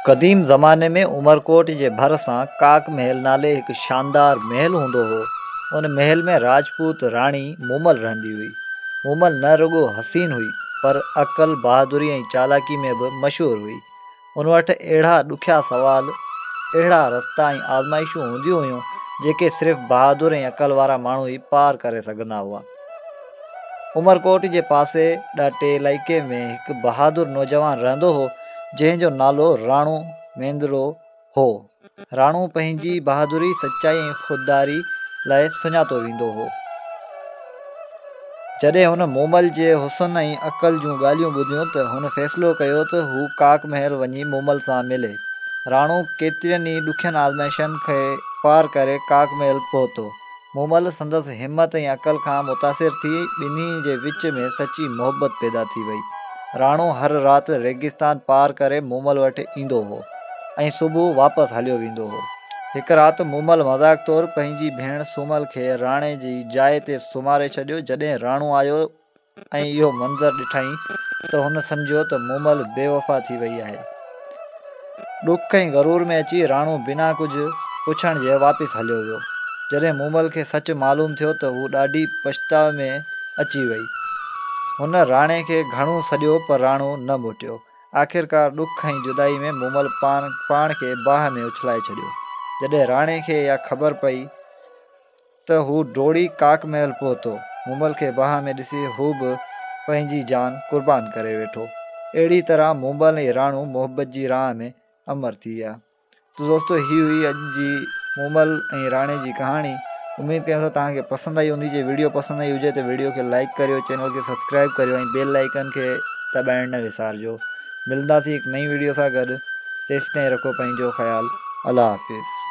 قديم زماني ۾ عمرڪوٽ جي ڀر سان ڪاڪ محل نالي هڪ شاندار محل هوندو هو. ان محل ۾ راجپوت راڻي مومل رهندي هئي. مومل نه رڳو حسين هئي، پر عقل، بهادري ۽ چالاڪي ۾ به مشهور هئي. ان وٽ اهڙا ڏکيا سوال، اهڙا رستا ۽ آزمائشون هونديون هيون، جيڪي صرف بهادر ۽ عقل وارا ماڻهو ئي پار ڪري سگهندا هئا. عمرڪوٽ جي پاسي ڏاٽي علائقي ۾ هڪ بهادر نوجوان رهندو هو، جنهن جو نالو راڻو ميندڙو هو. راڻو پنهنجي بهادري، سچائي ۽ خودداري لاء سڃاتو ويندو هو. جڏهن هن مومل جي حسن ۽ عقل جون ڳالهيون ٻڌيون ته هن فيصلو ڪيو ته هو ڪاڪ محل وڃي مومل سان ملي. راڻو ڪيترين ئي ڏکين آزمائشن کي پار ڪري ڪاڪ محل پهتو. مومل سندس همت ۽ عقل کان متاثر ٿي ٻنهي جي وچ ۾ سچي محبت پيدا ٿي وئي. راڻو هر رات ريگستان پار ڪري مومل وٽ ايندو هو ۽ صبح واپس هليو ويندو هو. هڪ رات مومل مذاق طور پنهنجي ڀيڻ سومل کي راڻي جي جاء تي سمهاري ڇڏيو. جڏهن راڻو آيو ۽ اهو منظر ڏٺائين ته هن سمجهيو ته مومل بي وفا ٿي وئي آهي. ڏک ۽ غرور ۾ اچي راڻو بنا ڪجهه پڇڻ جي واپس هليو ويو. جڏهن مومل کي سچ معلوم ٿيو ته هو ڏاڍي پڇتاء ۾ اچي وئي. هن راڻي کي گهڻو سڏيو پر راڻو نه موٽيو. آخرڪار ڏک ۽ جدائي ۾ مومل پاڻ کي باهه ۾ اڇلائي ڇڏيو. جڏهن راڻي کي اها خبر پئي ته هو ڊوڙي ڪاڪ محل پهتو. مومل کي باهه ۾ ڏسي هو به پنهنجي جان قربان ڪري ويٺو. اهڙي طرح مومل ۽ راڻو محبت جي راهه ۾ امر ٿي ويا. ته دوستو هي هئي اڄ جي مومل ۽ راڻي جي ڪهاڻي. اميد ڪيون ٿا توهان کي پسند آئي هوندي. جي وڊيو پسند آئي هجي ته وڊيو کي لائيڪ ڪريو، چينل کي سبسڪرائيب ڪريو ۽ بيل آئيڪن کي دٻائڻ نه وسارجو. ملنداسين هڪ نئين وڊيو سان گڏ تيسيتائين رکو پنهنجو خيال. الله حافظ.